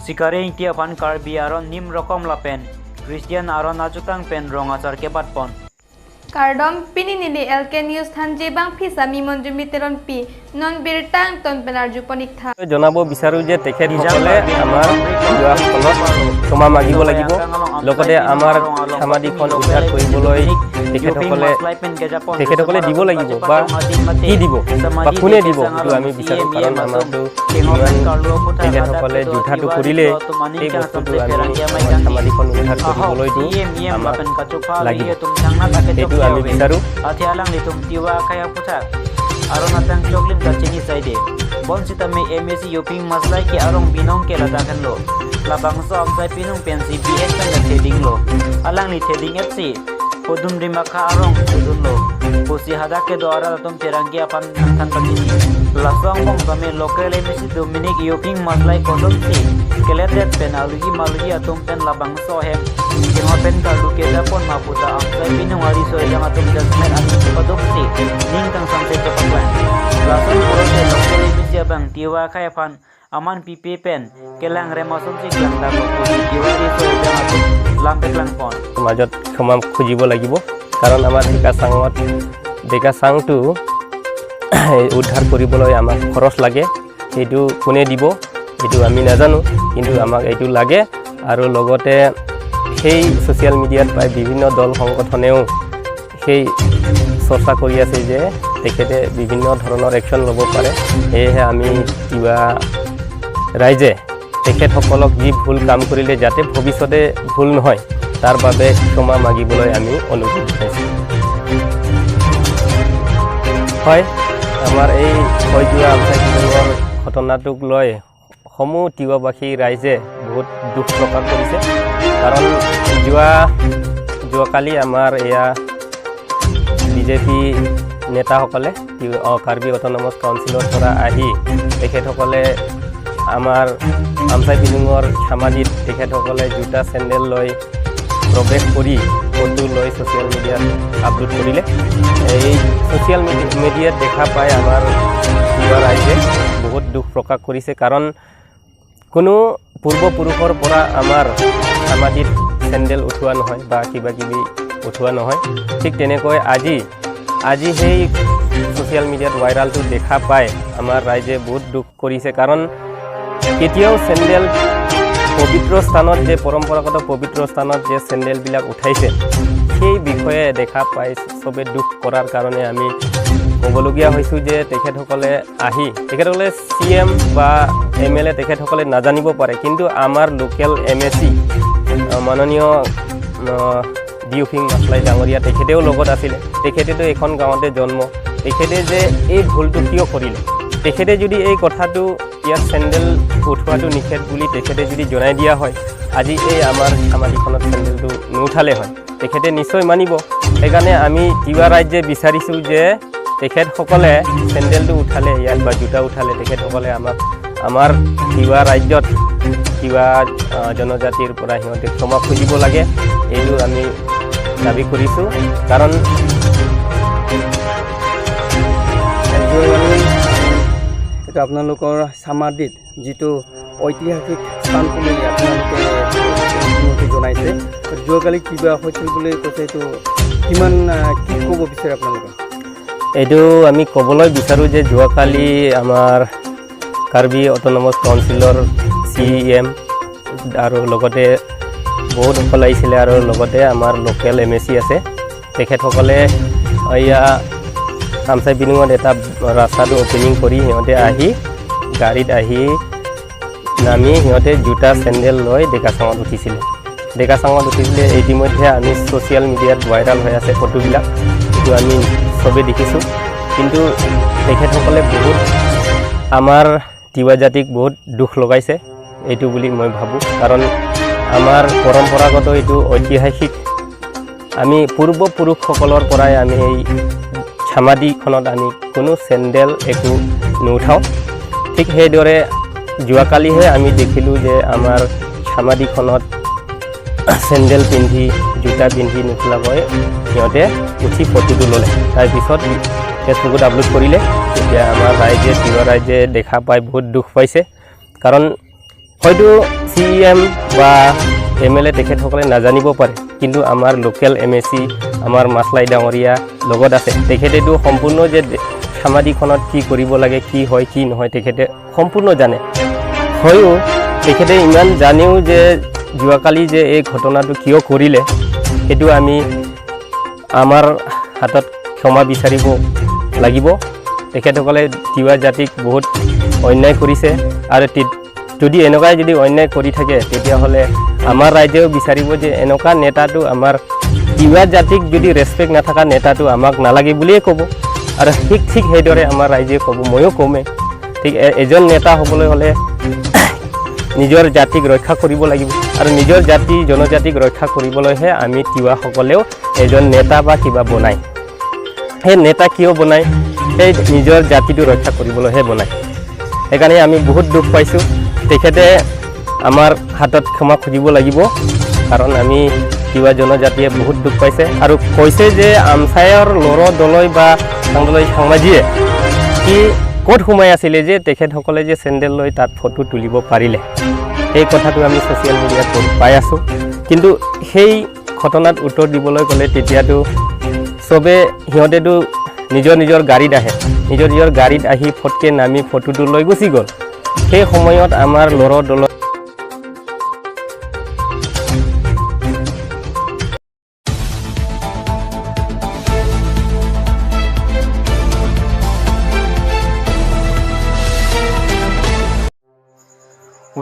Sikare ingti aphan Karbi aron nim rokom lapen Christian aron ajutang pen rong achar ke batpon. Kardom pininili LK News thanji bang phisa mimonju miteron pi non birtang ton penarju ponikthা। জনাব বিচাৰোঁ যে তেখেতসকলে আমাৰ তিৱাসকলক ক্ষমা মাগিব লাগিব, লগতে আমাৰ সমাধিখন উদ্ধাৰ কৰিবলৈ তেখেতসকলে দিব লাগিব বা কি দিব বা কোনে দিব সেইটো আমি বিচাৰোঁ। কাৰণ আমাৰতো ইমান তেখেতসকলে যোদ্ধাটো কৰিলে সেই বস্তুটো আমি আমাৰ সমাধিখন উদ্ধাৰ কৰিবলৈতো আমাক লাগিব, সেইটো আমি বিচাৰোঁ। Aron atang choklim ka chini saide bon sitame MAC yoping maslai ke arong binong ke lata lo labang so amsai pinung pen si BS pen la theding lo alang ni theding FC podum rima kha arong pudun lo posi hada ke dwara tum terangki apan than pachini lasong bong tame local MAC Dominic yoping maslai kosom si keletet pen alugi malugi atum pen labang so hem kengo pen ka lu ke japon maputa amsai pinung ari so jang atum jasmen ani padok si ning kang samse chapaklan lasong porote local MAC abang tiwa khayafan aman pipe pen kelang remasom si klang da posi tiwa ri so jang atum lampe klang pon। মাজত ক্ষমা খুজিব লাগিব, কাৰণ আমাৰ ডেকা চাংটো উদ্ধাৰ কৰিবলৈ আমাক খৰচ লাগে। সেইটো কোনে দিব সেইটো আমি নাজানো, কিন্তু আমাক এইটো লাগে। আৰু লগতে সেই ছ'চিয়েল মিডিয়াত পাই বিভিন্ন দল সংগঠনেও সেই চৰ্চা কৰি আছে যে তেখেতে বিভিন্ন ধৰণৰ একশ্যন ল'ব পাৰে। সেয়েহে আমি তিৱা ৰাইজে তেখেতসকলক যি ভুল কাম কৰিলে যাতে ভৱিষ্যতে ভুল নহয় তাৰ বাবে ক্ষমা মাগিবলৈ আমি অনুৰোধ জনাইছোঁ। হয়, আমাৰ এই হৈ যোৱা আমচাই পিলুঙৰ ঘটনাটোক লৈ সমূহ তিৱাবাসী ৰাইজে বহুত দুখ প্ৰকাশ কৰিছে। কাৰণ যোৱাকালি আমাৰ এয়া বিজেপি নেতাসকলে কাৰ্বি অট'নমাছ কাউন্সিলৰ পৰা আহি তেখেতসকলে আমাৰ আমচাই পিলুঙৰ সমাধিত তেখেতসকলে জোতা চেণ্ডেল লৈ প্ৰৱেশ কৰি ফটো লৈ ছ'চিয়েল মিডিয়াত আপলোড কৰিলে। এই ছ'চিয়েল মিডিয়াত দেখা পাই আমাৰ তিৱা ৰাইজে বহুত দুখ প্ৰকাশ কৰিছে। কাৰণ কোনো পূৰ্বপুৰুষৰ পৰা আমাৰ সমাধিত চেণ্ডেল উঠোৱা নহয় বা কিবা কিবি উঠোৱা নহয়। ঠিক তেনেকৈ আজি সেই ছ'চিয়েল মিডিয়াত ভাইৰালটো দেখা পাই আমাৰ ৰাইজে বহুত দুখ কৰিছে। কাৰণ কেতিয়াও চেণ্ডেল পবিত্ৰ স্থানত যে পৰম্পৰাগত পবিত্ৰ স্থানত যে চেণ্ডেলবিলাক উঠাইছে সেই বিষয়ে দেখা পাই চবে দুখ কৰাৰ কাৰণে আমি ক'বলগীয়া হৈছোঁ যে তেখেতসকলে আহি তেখেতসকলে চি এম বা এম এল এ তেখেতসকলে নাজানিব পাৰে, কিন্তু আমাৰ লোকেল এম এ চি মাননীয় দিউফিং মাছলাই ডাঙৰীয়া তেখেতেও লগত আছিলে, তেখেতেতো এইখন গাঁৱতে জন্ম। তেখেতে যে এই ভুলটো কিয় কৰিলে, তেখেতে যদি এই কথাটো ইয়াত চেণ্ডেল উঠোৱাটো নিষেধ বুলি তেখেতে যদি জনাই দিয়া হয়, আজি এই আমাৰ সমাধিখনত চেণ্ডেলটো নুঠালে হয়, তেখেতে নিশ্চয় মানিব। সেইকাৰণে আমি তিৱা ৰাজ্যে বিচাৰিছোঁ যে তেখেতসকলে চেণ্ডেলটো উঠালে ইয়াত বা জোতা উঠালে তেখেতসকলে আমাক আমাৰ তিৱা ৰাজ্যত তিৱা জনজাতিৰ পৰা সিহঁতে ক্ষমা খুজিব লাগে, এইটো আমি দাবী কৰিছোঁ। কাৰণ এইটো আপোনালোকৰ সমাধিত যিটো ঐতিহাসিক স্থান বুলি আপোনালোকে ইতিমধ্যে জনাইছে, যোৱাকালি কিবা হৈছিল বুলি কৈছে, এইটো কিমান কি ক'ব বিচাৰে আপোনালোকে? এইটো আমি ক'বলৈ বিচাৰোঁ যে যোৱাকালি আমাৰ কাৰ্বি অট'নমাছ কাউন্সিলৰ চি এম আৰু লগতে বহুতসকল আহিছিলে আৰু লগতে আমাৰ লোকেল এম এ চি আছে, তেখেতসকলে এয়া নামচাই বিলুঙত এটা ৰাস্তাটো অ'পেনিং কৰি সিহঁতে আহি গাড়ীত আহি নামি সিহঁতে জোতা চেণ্ডেল লৈ ডেকাচাঙত উঠিছিলে। ডেকাচাঙত উঠিছিলে, ইতিমধ্যে আমি ছ'চিয়েল মিডিয়াত ভাইৰেল হৈ আছে ফটোবিলাক, সেইটো আমি চবেই দেখিছোঁ। কিন্তু তেখেতসকলে বহুত আমাৰ তিৱা জাতিক বহুত দুখ লগাইছে এইটো বুলি মই ভাবোঁ। কাৰণ আমাৰ পৰম্পৰাগত এইটো ঐতিহাসিক আমি পূৰ্বপুৰুষসকলৰ পৰাই আমি এই সমাধিখনত আমি কোনো চেণ্ডেল একো নুঠাওঁ। ঠিক সেইদৰে যোৱাকালিহে আমি দেখিলোঁ যে আমাৰ সমাধিখনত চেণ্ডেল পিন্ধি জোতা পিন্ধি নোখোলাকৈ সিহঁতে উঠি ফটোটো ল'লে, তাৰপিছত ফেচবুকত আপলোড কৰিলে। তেতিয়া আমাৰ ৰাইজে তিৱা ৰাইজে দেখা পাই বহুত দুখ পাইছে। কাৰণ হয়তো চি ই এম বা এম এল এ তেখেতসকলে নাজানিব পাৰে, কিন্তু আমাৰ লোকেল এম এ চি আমাৰ মাছলাই ডাঙৰীয়া লগত আছে। তেখেতেতো সম্পূৰ্ণ যে সামাজিকখনত কি কৰিব লাগে, কি হয় কি নহয় তেখেতে সম্পূৰ্ণ জানে। হয়ো তেখেতে ইমান জানেও যে যোৱাকালি যে এই ঘটনাটো কিয় কৰিলে, সেইটো আমি আমাৰ হাতত ক্ষমা বিচাৰিব লাগিব। তেখেতসকলে তিৱা জাতিক বহুত অন্যায় কৰিছে আৰু যদি এনেকুৱাই যদি অন্যায় কৰি থাকে তেতিয়াহ'লে আমাৰ ৰাইজেও বিচাৰিব যে এনেকুৱা নেতাটো আমাৰ তিৱা জাতিক যদি ৰেচপেক্ট নাথাকা নেতাটো আমাক নালাগে বুলিয়ে ক'ব। আৰু ঠিক ঠিক সেইদৰে আমাৰ ৰাইজে ক'ব, ময়ো ক'মেই। ঠিক এজন নেতা হ'বলৈ হ'লে নিজৰ জাতিক ৰক্ষা কৰিব লাগিব আৰু নিজৰ জাতি জনজাতিক ৰক্ষা কৰিবলৈহে আমি তিৱাসকলেও এজন নেতা বা কিবা বনায়। সেই নেতা কিয় বনায়? সেই নিজৰ জাতিটো ৰক্ষা কৰিবলৈহে বনায়। সেইকাৰণে আমি বহুত দুখ পাইছোঁ। তেখেতে আমাৰ হাতত ক্ষমা খুজিব লাগিব, কাৰণ আমি তিৱা জনজাতিয়ে বহুত দুখ পাইছে। আৰু কৈছে যে আমচাইৰ লৰ দলৈ বা চাংদলৈ চাংমাজীয়ে কি ক'ত সোমাই আছিলে যে তেখেতসকলে যে চেণ্ডেল লৈ তাত ফটো তুলিব পাৰিলে, সেই কথাটো আমি ছ'চিয়েল মিডিয়াত পাই আছোঁ। কিন্তু সেই ঘটনাত উত্তৰ দিবলৈ গ'লে তেতিয়াতো চবে সিহঁতেতো নিজৰ নিজৰ গাড়ীত আহে, নিজৰ নিজৰ গাড়ীত আহি ফটকৈ নামি ফটোটো লৈ গুচি গ'ল। সেই সময়ত আমাৰ ল'ৰ দলত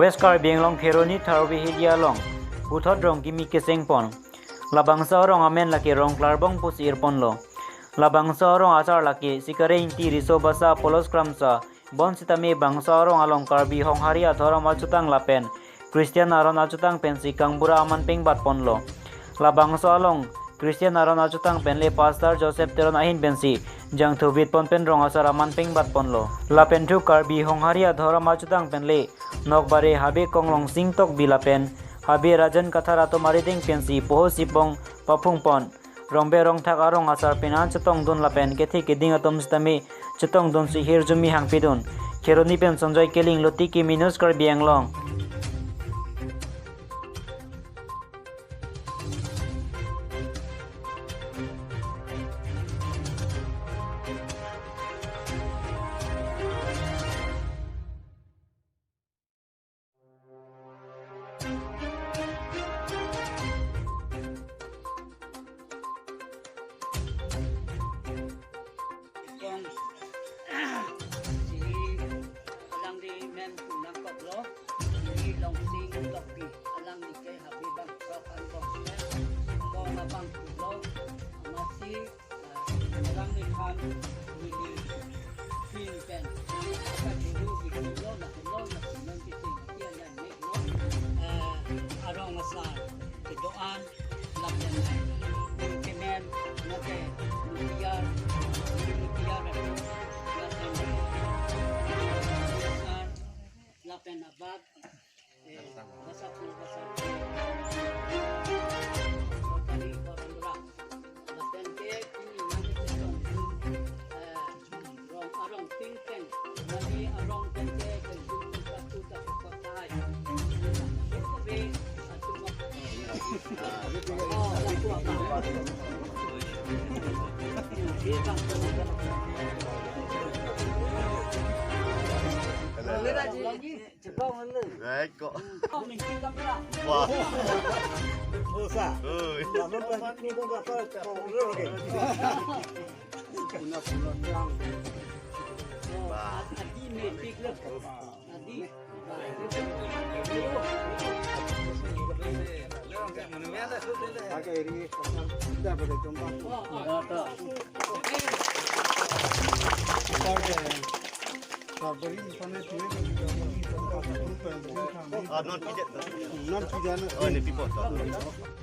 West Karbi Anglong Pheroni Tharbi Hidia Long Puthot Rong Kimi Keseng Pon Labangsa Rong Amen Laki Rong Klarbong Pus Irpon Lo Labangsa Rong Asar Laki Sikare Inti Riso Basa Polos Kramsa Bon Sitami Bangsa Rong Along Karbi Hong Hari Athoram Achutang Lapen Christian Aron Achutang Pensi Kangbura Aman Ping Bat Pon Lo Labangsa Along Christian Aron Achutang Penle Pastor Joseph Teron Ahin Pensi Jang Thuvit Pon Pen Rong Asar Aman Ping Bat Pon Lo Lapen Thu Karbi Hong Hari Athoram Achutang Penle Nokbare Habe Konglong Sing Tok Bilapen Habe Rajan Katharato Mariding Pensi Poho Sipong Papung Pon Rongbe Rong Thak Arong Asar Penan Chetong Dun Lapen Kethi Keding Atom Stami Chetong Dun Si Hir Jumi Hangpidun Kheroni Pen Sanjay Keling Loti Ki Minus Karbi Anglong.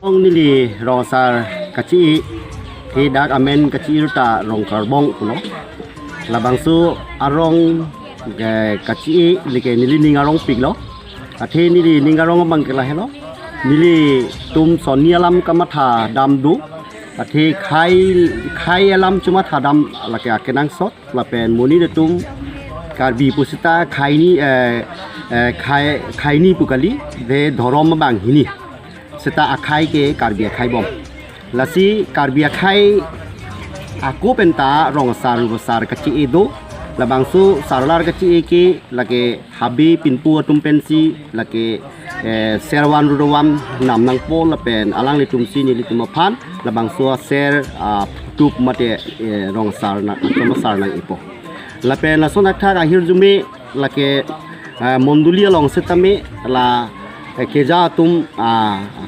Ông nili rosar kachi thì dak amen kachi ta rong karbong kulo labang su arong kachi like nili ningarong piklo athe nili ningarong bang kela helo nili tum sonialam kamatha dam du athe khai khai alam chuma tha dam lake akenang sot lapen moni de tum karbi pusita khai ni khai khaini pukali ve dhorom bang hini seta akhai ke Karbi Akhai bom lasi Karbi Akhai ako penta rong sar sar kachi edo labangsu sarlar kachi eke lake habi pinpu atum pensi lake serwan rudowam nam nang po lapen alang litum si ni litum phan labangsu ser tup mate rong sar na choma sar na ipo lapen la sonak tha ahir jumi lake mondulia long setame la keja tum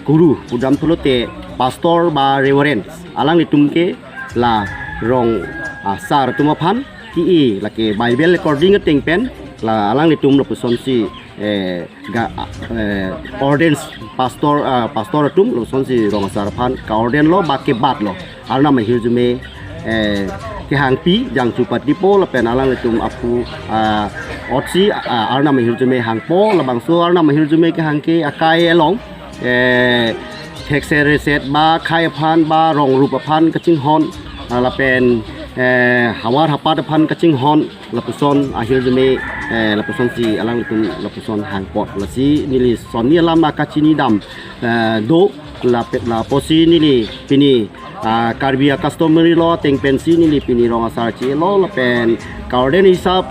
guru pudam thulote pastor ba reverend alang litum ke la rong sar tuma phan ki i lake bible recording teng pen la alang litum la puson si ga ordens pastor pastor tum lo son si rong sar phan ka orden lo ba ke bat lo arna ma hirjume ke hang pi jang chu pat dipo la pen alang litum apu otsi arna ma hirjume hang po la bang su arna ma hirjume ke hang ke akai elongเทคเซเรเซตบาไข่พันบารองรูปพันกระชิงฮอนละเป็นฮาวาทับปาตพันกระชิงฮอนละปุซอนอาฮิรจุเมละปุซอนสีอลังตุนละปุซอนหางปอดละสีนี่ลิสอนนี่ลามากาชินีดำโดละเป็ดละปอซีนี่ลิปินีการเบียคัสตอมอรี่ลอเต็งเป็นซีนี่ลิปินีรองอาซาจีลอละเป็นการเดนิซับ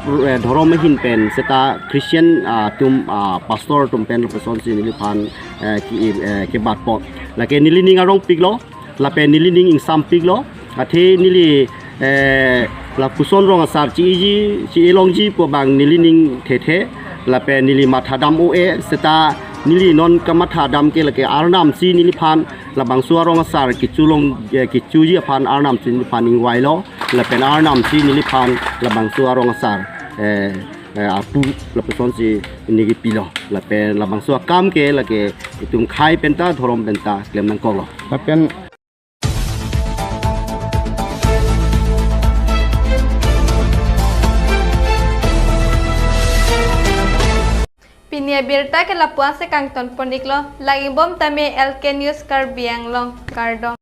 ดรมหินเป็นเซตาคริสเตียนตุมพาสตอร์ตุมเป็นละปุซอนสีนี่ลิพันเกบาดปอดละเกนิลินิงอารองปิกโลละเป็นนิลินิงอิงซัมปิกโลอาเทนิลิละปุซอนรองอาซาจีจีจีลองจีปวบางนิลินิงเทเทละเป็นนิลิมาทาดัมโอเอเซตานิลินอนกมัทาดัมเกละเกอารนามซีนิลิพันละบางสัวรองอาซากิจูลงกิจูยี่พันอารนามซีนิลิพันอิงไวโลละเป็นอารนามซีนิลิพันละบางสัวรองอาซาอาปูละปุซอนซีนิกิปิโลละเป็นละบางสัวกามเกละเกตุมไข่เป็นตาทรมเป็นตาเกลมนังกอล ละเป็น Pinia birta ke lapuan se kangton poniklo lagi bom tame LK News Karbi Anglong Kardom.